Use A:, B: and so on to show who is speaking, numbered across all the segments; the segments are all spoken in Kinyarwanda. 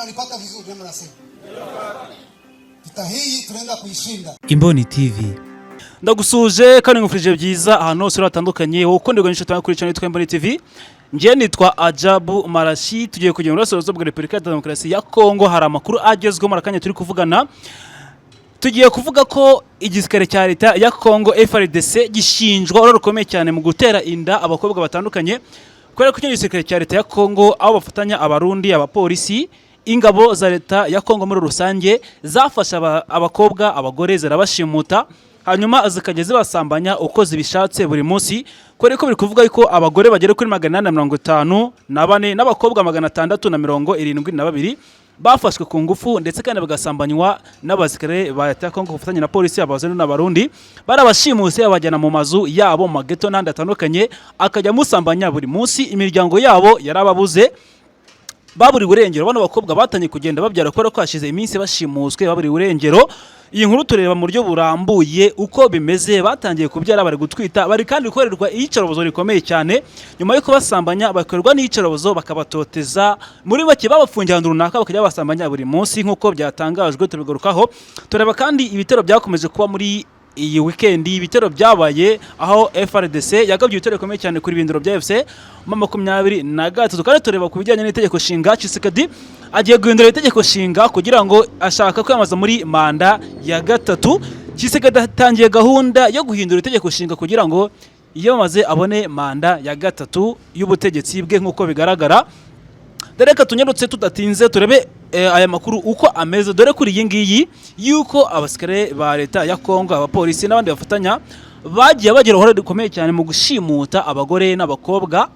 A: Mnanipata vizuri ndio nasema. Vita hii tunaenda kuishinda.
B: Imboni TV.
C: Ndagusuhuje kandi ngufurije byiza ahantu hose uri hatandukanye, wowe ukunda inshuti kuri channel yitwa Imboni TV. Njye nitwa Ajabu Marashi. Tugiye kujya mu burasirazuba bwa Repubulika ya Demokarasi ya Kongo. Hari amakuru agezweho muri akanya turi kuvugana. Tugiye kuvuga ko igisirikare cya leta ya Kongo FARDC gishinjwa uruhare rukomeye cyane mu gutera inda abakobwa batandukanye, kubera ko icyo gisirikare cya leta ya Kongo, aho bafatanya Abarundi, abapolisi, ingabo za leta ya Kongo muri rusange, zafashe abakobwa, abagore, zirabashimuta, hanyuma zikajya zibasambanya uko zibishatse buri munsi, kubera ko biri kuvuga yuko abagore bagera kuri 854 n'abakobwa 672 bafashwe ku ngufu, ndetse kandi bagasambanywa n'abasirikare ba leta ya Kongo ku bufatanye na polisi, Abazungu n'Abarundi. Barabashimuse, babajyana mu mazu yabo, mu mageto n'ahandi hatandukanye, akajya amusambanya buri munsi. Imiryango yabo yarababuze, baburiwe irengero. Bano bakobwa batangiye kugenda babyara kubera ko hashize iminsi bashimuswe, baburiwe irengero. Iyi nkuru tureba mu buryo burambuye uko bimeze. Batangiye kubyara, bari gutwita, bari kandi gukorerwa iyicarubozo rikomeye cyane. Nyuma yo kubasambanya, bakorerwa n'iyicarubozo, bakabatoteza. Muri make, babafungiye ahantu runaka, bakajya babasambanya buri munsi nk'uko byatangajwe. Tubigarukaho. Tureba kandi ibitero byakomeje kuba muri iyi weekend, ibitero byabaye aho FARDC yagabye ibitero bikomeye cyane kuri bindiro bya AFC M23. Kandi tureba ku bijyanye n'itegeko nshinga. Tshisekedi agiye guhindura itegeko nshinga kugira ngo ashaka kwiyamamaza muri manda ya gatatu. Tshisekedi atangiye gahunda yo guhindura itegeko nshinga kugira ngo yiyamamaze, abone manda ya gatatu y'ubutegetsi bwe nk'uko bigaragara. Dore reka tunyarutse tudatinze turebe aya makuru uko ameze. Dore kuri iyi ngiyi yuko abasirikare ba leta ya Kongo, abapolisi n'abandi bafatanya, bagiye bagira uruhare rukomeye cyane mu gushimuta abagore n'abakobwa.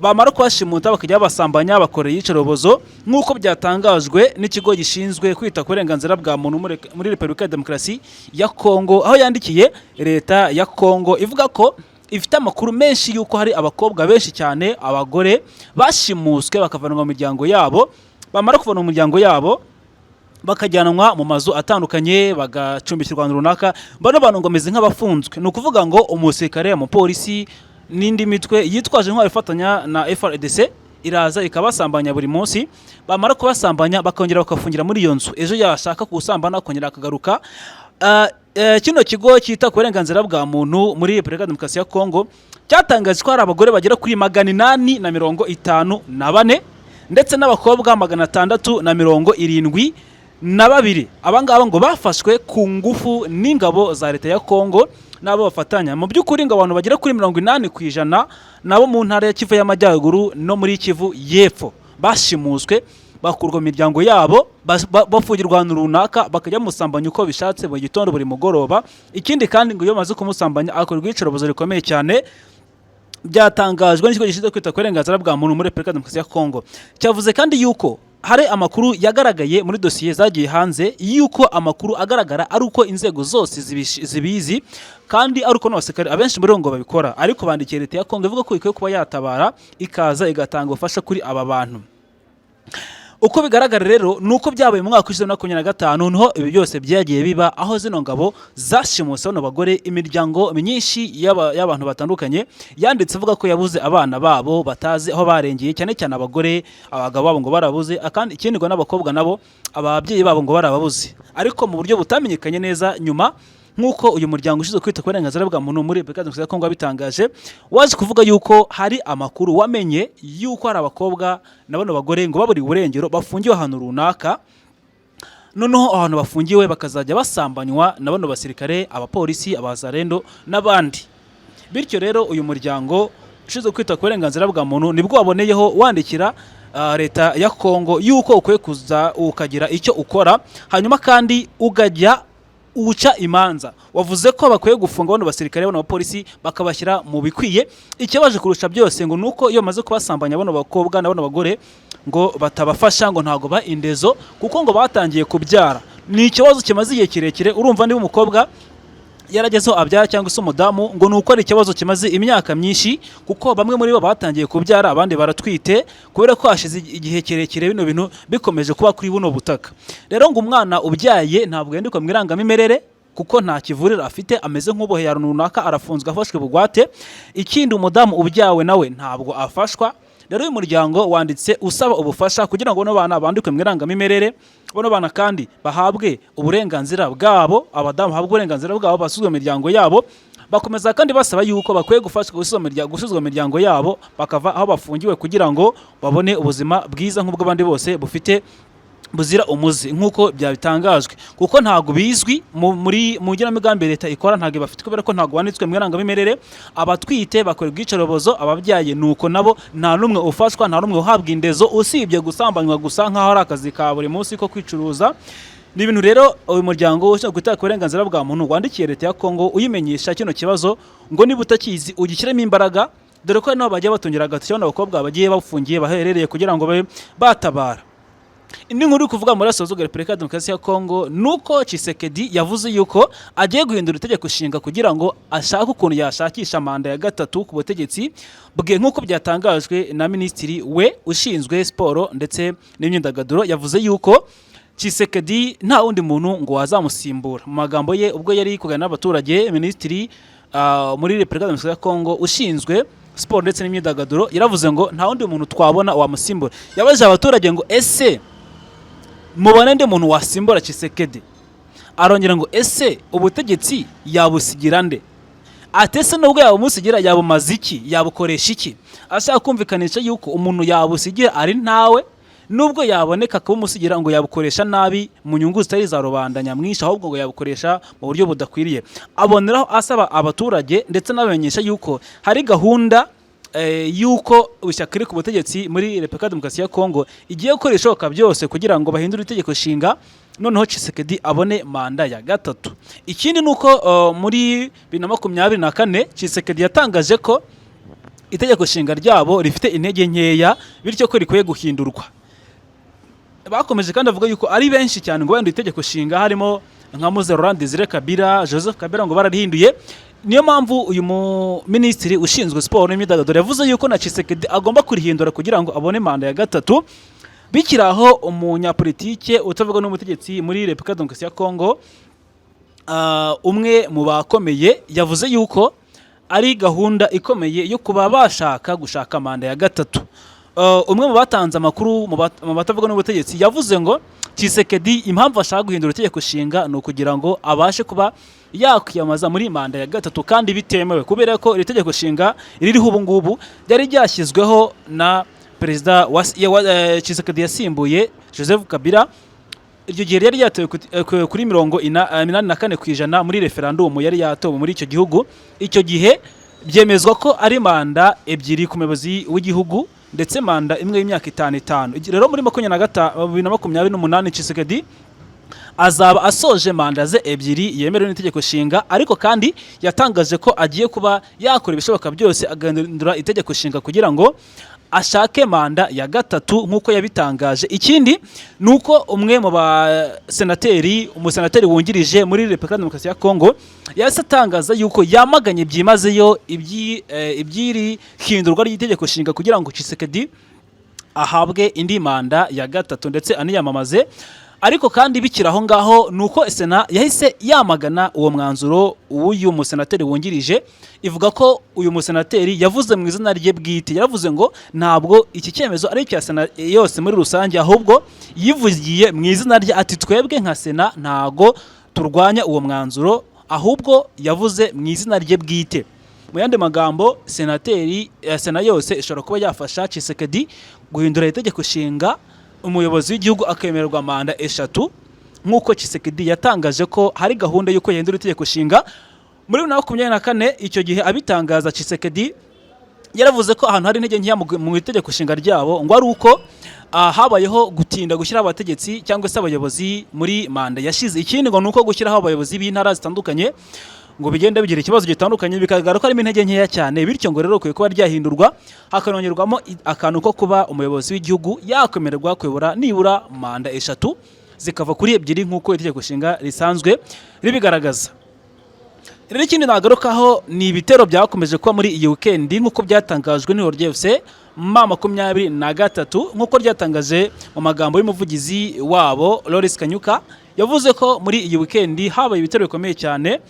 C: Bamara kubashimuta, bakajya babasambanya, bakorera iyicarubozo, nk'uko byatangajwe n'ikigo gishinzwe kwita ku burenganzira bwa muntu muri Repubulika ya Demokarasi ya Kongo, aho yandikiye leta ya Kongo ivuga ko ifite amakuru menshi y'uko hari abakobwa benshi cyane, abagore bashimuswe, bakavanwa mu miryango yabo. Bamara kuvanwa mu miryango yabo, bakajyanwa mu mazu atandukanye, bagacumbikirwa ahantu runaka. Bano bantu ngo bameze nk'abafunzwe. Ni ukuvuga ngo umusirikare, umupolisi n'indi mitwe yitwaje intwaro ifatanya na FARDC iraza ikabasambanya buri munsi. Bamara kubasambanya, bakongera bakafungira muri iyo nzu. Ejo yashaka kuwusambana, akongera akagaruka. Kino kigo cyita ku burenganzira bwa muntu muri Repubulika ya Demokarasi ya Kongo cyatangaje ko hari abagore bagera kuri 854 ndetse n'abakobwa 672. Abangaba ngo bafashwe ku ngufu n'ingabo za leta ya Kongo n'abo bafatanya. Mu by'ukuri ngo abantu bagera kuri 80% nabo mu ntara ya Kivu y'Amajyaruguru no muri Kivu y'Epfo bashimuswe, bakurwa mu miryango yabo, bafungirwa ahantu runaka, bakajya bamusambanya uko bishatse buri gitondo, buri mugoroba. Ikindi kandi ngo iyo bamaze kumusambanya, akorerwa iyicarubozo rikomeye cyane. Byatangajwe n'ikigo gishinzwe kwita ku burenganzira bwa muntu muri Repubulika ya Demokarasi ya Kongo. Cyavuze kandi yuko hari amakuru yagaragaye muri dosiye zagiye hanze, yuko amakuru agaragara ari uko inzego zose zibizi, kandi ari uko n'abasirikare abenshi muri bo ngo babikora. Ariko bandikiye leta ya Kongo ivuga ko ikwiye kuba yatabara, ikaza igatanga ubufasha kuri aba bantu. Uko bigaragara rero ni uko byabaye mu mwaka w'ishize wa 2025, niho ibi byose byagiye biba, aho zino ngabo zashimuse bano bagore. Imiryango myinshi y'abantu batandukanye yanditse ivuga ko yabuze abana babo, batazi aho barengeye, cyane cyane abagore, abagabo babo ngo barabuze. Akandi ikindi ngo n'abakobwa nabo ababyeyi babo ngo barababuze, ariko mu buryo butamenyekanye neza nyuma. Nk'uko uyu muryango ushinzwe kwita ku burenganzira bwa muntu muri Repubulika ya Demokarasi ya Kongo wabitangaje, waje kuvuga yuko hari amakuru wamenye yuko hari abakobwa na bano bagore ngo baburiwe uburengero, bafungiwe ahantu runaka. Noneho ahantu bafungiwe bakazajya basambanywa na bano basirikare, abapolisi, abazarendo n'abandi. Bityo rero uyu muryango ushinzwe kwita ku burenganzira bwa muntu nibwo waboneyeho wandikira leta ya Kongo yuko ukwiye kuza ukagira icyo ukora, hanyuma kandi ukajya uca imanza. Wavuze ko bakwiye gufunga bano basirikare, bano bapolisi, bakabashyira mu bikwiye. Ikibaje kurusha byose ngo nuko iyo bamaze kubasambanya bano bakobwa na bano bagore, ngo batabafasha, ngo ntabwo ba indezo, kuko ngo batangiye kubyara. Ni ikibazo kimaze igihe kirekire. Urumva niba umukobwa yaragezeho abyara cyangwa se umudamu, ngo ni uko ari ikibazo kimaze imyaka myinshi, kuko bamwe muri bo batangiye kubyara, abandi baratwite, kubera ko hashize igihe kirekire bino bintu bikomeje kuba kuri buno butaka. Rero ngo umwana ubyaye ntabwo yandikwa mu irangamimerere, kuko nta kivuriro afite, ameze nk'uboheye ahantu runaka, arafunzwe, afashwe bugwate. Ikindi, umudamu ubyawe nawe ntabwo afashwa. Rero uyu muryango wanditse usaba ubufasha kugira ngo bano bana bandikwe mu irangamimerere, bano bana kandi bahabwe uburenganzira bwabo, abadamu bahabwe uburenganzira bwabo, basubizwe mu miryango yabo. Bakomeza kandi basaba yuko bakwiye gufashwa gusubizwa mu miryango yabo, bakava aho bafungiwe kugira ngo babone ubuzima bwiza nk'ubw'abandi bose bufite buzira umuze, nk'uko byabitangajwe, kuko ntabwo bizwi mu igenamigambi leta ikora, ntabwo bafite, kubera ko ntabwo banditswe mu irangamimerere. Abatwite bakorerwa iyicarubozo, ababyaye nuko nabo nta n'umwe ufashwa, nta n'umwe uhabwa indezo, usibye gusambanywa gusa nk'aho ari akazi ka buri munsi ko kwicuruza. Ni ibintu rero uyu muryango ushinzwe kwita ku burenganzira bwa muntu wandikiye leta ya Kongo uyimenyesha kino kibazo, ngo niba utakizi ugishyiremo imbaraga, dore ko hari n'aho bagiye batungira agatoki bano bakobwa bagiye bafungiye baherereye kugira ngo babe batabara. Indi nkuru iri kuvuga muri Burasirazuba bwa Repubulika ya Demokarasi ya Kongo nuko Tshisekedi yavuze yuko agiye guhindura itegeko nshinga kugira ngo ashake ukuntu yashakisha manda ya gatatu ku butegetsi bwe, nk'uko byatangajwe na minisitiri we ushinzwe siporo ndetse n'imyidagaduro. Yavuze yuko Tshisekedi nta wundi muntu ngo wazamusimbura. Mu magambo ye ubwo yari kuganira n'abaturage, minisitiri muri Repubulika ya Demokarasi ya Kongo ushinzwe siporo ndetse n'imyidagaduro yaravuze ngo nta wundi muntu twabona wamusimbura. Yabajije abaturage ngo: "Ese mubona undi muntu wasimbura Tshisekedi?" Arongera ngo: "Ese ubutegetsi yabusigira nde?" Ati: "Ese nubwo yabumusigira yabumaze iki, yabukoresha iki?" Ashaka kumvikanisha yuko umuntu yabusigira ari ntawe, nubwo yaboneka akabumusigira ngo yabukoresha nabi mu nyungu zitari iza rubanda nyamwinshi, ahubwo ngo yabukoresha mu buryo budakwiriye. Aboneraho asaba abaturage ndetse n'abamenyesha yuko hari gahunda yuko ishyaka riri ku butegetsi muri Repubulika ya Demokarasi ya Kongo igiye gukora ibishoboka byose kugira ngo bahindure itegeko nshinga, noneho Tshisekedi abone manda ya gatatu. Ikindi ni uko muri 2024 Tshisekedi yatangaje ko itegeko nshinga ryabo rifite intege nkeya, bityo ko rikwiye guhindurwa. Bakomeje kandi avuga yuko ari benshi cyane ngo bahinduye itegeko nshinga, harimo nka Mzee Laurent Desire Kabila, Joseph Kabila, ngo bararihinduye. Niyo mpamvu uyu minisitiri ushinzwe siporo n'imyidagaduro yavuze yuko na Tshisekedi agomba kurihindura kugira ngo abone manda ya gatatu. Bikiri aho, umunyapolitike utavuga n'ubutegetsi muri Repubulika ya Demokarasi ya Kongo, umwe mu bakomeye, yavuze yuko ari gahunda ikomeye yo kuba bashaka gushaka manda ya gatatu. Umwe mu batanze amakuru mu batavuga n'ubutegetsi yavuze ngo Tshisekedi impamvu ashaka guhindura itegeko nshinga ni ukugira ngo abashe kuba yakwiyamamaza muri manda ya gatatu kandi bitemewe, kubera ko iri tegeko nshinga ririho ubu ngubu ryari ryashyizweho na perezida wa Tshisekedi yasimbuye Joseph Kabila. Iryo gihe ryari ryatowe kuri 84% muri referandumu yari yatowe muri icyo gihugu. Icyo gihe byemezwa ko ari manda ebyiri ku muyobozi w'igihugu, ndetse manda imwe y'imyaka itanu itanu. Rero muri 2028 Tshisekedi azaba asoje manda ze ebyiri yemerewe n'itegeko nshinga, ariko kandi yatangaje ko agiye kuba yakora ibishoboka byose agahindura itegeko nshinga kugira ngo ashake manda ya gatatu nk'uko yabitangaje. Ikindi ni uko umwe mu basenateri, umusenateri wungirije muri Repubulika ya Demokarasi ya Kongo, yahise atangaza yuko yamaganye byimazeyo iby'iri hindurwa ry'itegeko nshinga kugira ngo Tshisekedi ahabwe indi manda ya gatatu ndetse aniyamamaze. Ariko kandi bikiri aho ngaho, ni uko Sena yahise yamagana uwo mwanzuro w'uyu musenateri wungirije, ivuga ko uyu musenateri yavuze mu izina rye bwite. Yaravuze ngo ntabwo iki cyemezo ari icya Sena yose muri rusange, ahubwo yivugiye mu izina rye, ati: "Twebwe nka Sena ntago turwanya uwo mwanzuro," ahubwo yavuze mu izina rye bwite. Mu yandi magambo, senateri Sena yose ishobora kuba yafasha Tshisekedi guhindura itegeko nshinga, umuyobozi w'igihugu akemererwa manda eshatu, nk'uko Tshisekedi yatangaje ko hari gahunda y'uko yahindura itegeko nshinga muri 2024. Icyo gihe abitangaza, Tshisekedi yaravuze ko ahantu hari intege nkeya mu itegeko nshinga ryabo ngo ari uko habayeho gutinda gushyiraho abategetsi cyangwa se abayobozi muri manda yashize. Ikindi ngo ni uko gushyiraho abayobozi b'intara zitandukanye ngo bigenda bigira ikibazo gitandukanye, bikagaragara ko harimo intege nkeya cyane, bityo ngo rero rukwiye kuba ryahindurwa hakanongerwamo akantu ko kuba umuyobozi w'igihugu yakwemererwa kuyobora nibura manda eshatu, zikava kuri ebyiri nk'uko itegeko nshinga risanzwe ribigaragaza. Rero ikindi nagarukaho ni ibitero byakomeje kuba muri iyi weekend, nk'uko byatangajwe n'ihuriro ryose M23, nk'uko ryatangaje mu magambo y'umuvugizi wabo Loris Kanyuka. Yavuze ko muri iyi weekend habaye ibitero bikomeye cyane,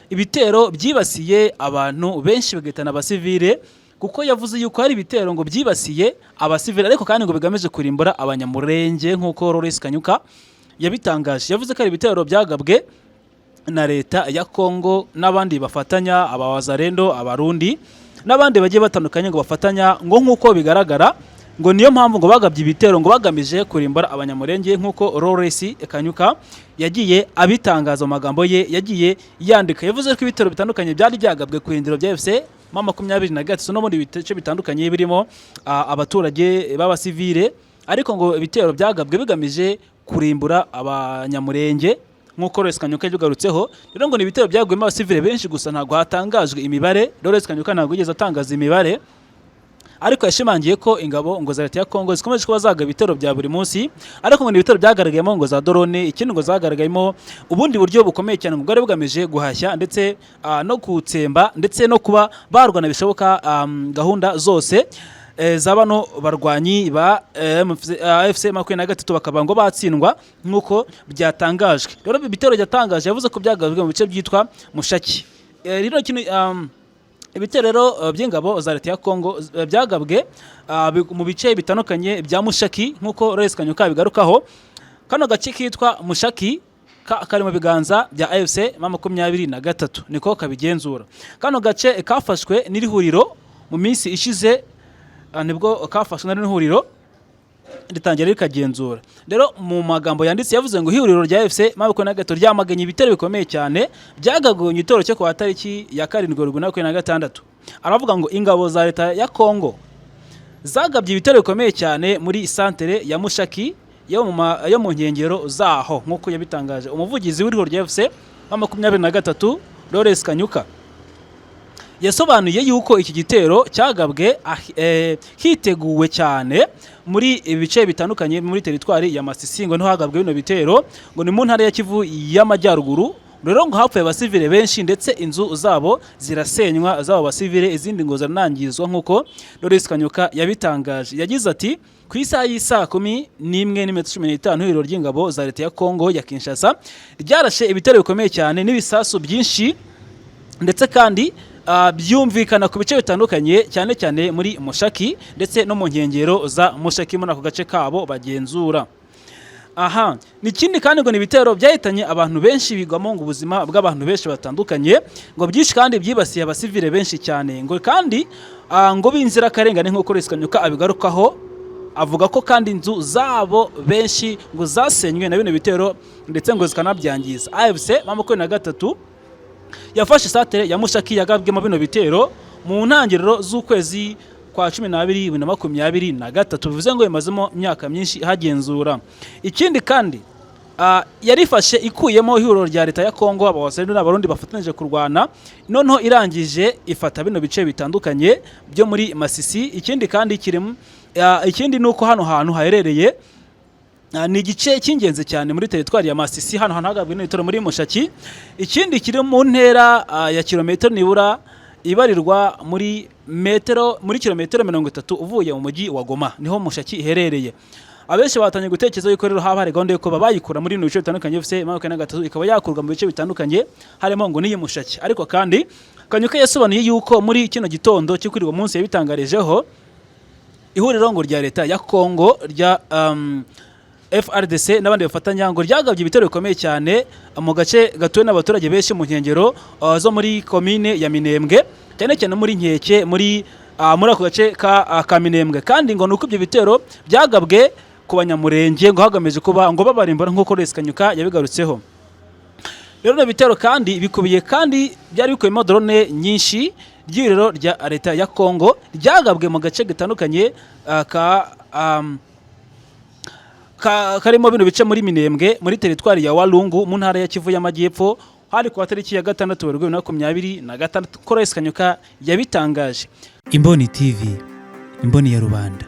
C: ibitero byibasiye abantu benshi bagahitana abasivile. Kuko yavuze yuko hari ibitero ngo byibasiye abasivili, ariko kandi ngo bigamije kurimbura Abanyamurenge, nk'uko Lawrence Kanyuka yabitangaje. Yavuze ko hari ibitero byagabwe na leta ya Kongo n'abandi bafatanya, Abawazarendo, Abarundi n'abandi bagiye batandukanye ngo bafatanya, ngo nk'uko bigaragara ngo niyo mpamvu ngo bagabye ibitero ngo bagamije kurimbura Abanyamurenge, nk'uko Lawrence Kanyuka yagiye abitangaza mu magambo ye yagiye yandika. Yavuze ko ibitero bitandukanye byari byagabwe ku birindiro bya AFC M23 no mu bice bitandukanye birimo abaturage b'abasivile, ariko ngo ibitero byagabwe bigamije kurimbura Abanyamurenge, nk'uko Lawrence Kanyuka yabigarutseho. Rero ngo ni ibitero byaguyemo abasivile benshi, gusa ntabwo hatangajwe imibare. Lawrence Kanyuka ntabwo yigeze atangaza imibare, ariko yashimangiye ko ingabo ngo za leta ya Kongo zikomeje kuba zagaba ibitero bya buri munsi, ariko ngo ni ibitero byagaragayemo ngo za drone, ikindi ngo zagaragayemo ubundi buryo bukomeye cyane ngo bwari bugamije guhashya ndetse no gutsemba ndetse no kuba barwana bishoboka gahunda zose za bano barwanyi ba AFC 23, bakaba ngo batsindwa nk'uko byatangajwe. Rero ibi bitero byatangaje, yavuze ko byagabwe mu bice byitwa Mushaki. Rero kino ibitero rero by'ingabo za leta ya Kongo byagabwe mu bice bitandukanye bya Mushaki, nk'uko Lawrence Kanyuka bigarukaho. Kano gace kitwa Mushaki kari mu biganza bya AFC M23, niko kabigenzura. Kano gace kafashwe n'iri huriro mu minsi ishize, nibwo kafashwe n'iri huriro ritangira rikagenzura. Rero mu magambo yanditse yavuze ngo ihuriro rya AFC M23 ryamaganye ibitero bikomeye cyane byagabwe mu gitero cyo kuwa tariki ya 7 Werurwe 2026. Aravuga ngo ingabo za leta ya Kongo zagabye ibitero bikomeye cyane muri santere ya Mushaki yo mu nkengero zaho, nk'uko yabitangaje umuvugizi w'ihuriro rya AFC M23, Lawrence Kanyuka. Yasobanuye yuko iki gitero cyagabwe hiteguwe cyane muri ibice bitandukanye muri teritwari ya Masisi, ngo niho hagabwe bino bitero, ngo ni mu ntara ya Kivu y'Amajyaruguru. Rero ngo hapfuye abasivile benshi, ndetse inzu zabo zirasenywa z'abo basivile, izindi ngo ziranangizwa, nk'uko Lawrence Kanyuka yabitangaje. Yagize ati: "Ku isaha y'isaa 11:15, ihuriro ry'ingabo za leta ya Kongo ya Kinshasa ryarashe ibitero bikomeye cyane n'ibisasu byinshi, ndetse kandi byumvikana ku bice bitandukanye, cyane cyane muri Mushaki ndetse no mu nkengero za Mushaki, muri ako gace kabo bagenzura." Aha ni ikindi kandi ngo ni ibitero byahitanye abantu benshi, bigwamo ngo ubuzima bw'abantu benshi batandukanye, ngo byinshi kandi byibasiye abasivile benshi cyane, ngo kandi ngo b'inzirakarengane, nk'uko Lawrence Kanyuka abigarukaho. Avuga ko kandi inzu zabo benshi ngo zasenywe na bino bitero, ndetse ngo zikanabyangiza. AFC 23 yafashe satere ya Mushaki yagabwemo bino bitero mu ntangiriro z'ukwezi kwa 12 2023, bivuze ngo bimazemo imyaka myinshi hagenzura. Ikindi kandi yarifashe ikuyemo ihuriro rya leta ya Kongo, Abawazalendo n'Abarundi bafatanyije kurwana, noneho irangije ifata bino bice bitandukanye byo muri Masisi. Ikindi kandi kirimo ikindi ni uko hano hantu haherereye ni igice cy'ingenzi cyane muri teritwari ya Masisi, hano hantu hagabwe n'ibitero muri Mushaki. Ikindi kiri mu ntera ya kilometero nibura ibarirwa muri metero, muri kilometero 30 uvuye mu mujyi wa Goma, niho Mushaki iherereye. Abenshi batangiye gutekereza yuko rero haba hari gahunda yo kuba bayikura muri bino bice bitandukanye, AFC 23 ikaba yakurwa mu bice bitandukanye harimo ngo n'iyi Mushaki. Ariko kandi Kanyuka yasobanuye yuko muri kino gitondo cyo kuri uwo munsi yabitangarijeho, ihuriro ngo rya leta ya Kongo rya FARDC n'abandi bafatanya ngo ryagabye ibitero bikomeye cyane mu gace gatuwe n'abaturage benshi mu nkengero zo muri komine ya Minembwe, cyane cyane muri Nkeke, muri ako gace ka Minembwe. Kandi ngo nuko ibyo bitero byagabwe ku Banyamurenge ngo hagamije kuba ngo babarimbura, nk'uko Lawrence Kanyuka yabigarutseho. Rero bino bitero kandi bikubiye, kandi byari bikubiyemo drone nyinshi ry'ihuriro rya leta ya Kongo ryagabwe mu gace gatandukanye karimo bino bice muri Minembwe, muri teritwari ya Walungu, mu ntara ya Kivu y'Amajyepfo. Hari ku tariki ya 6 Werurwe 2026 ko Lawrence Kanyuka yabitangaje.
B: Imboni TV, imboni ya rubanda.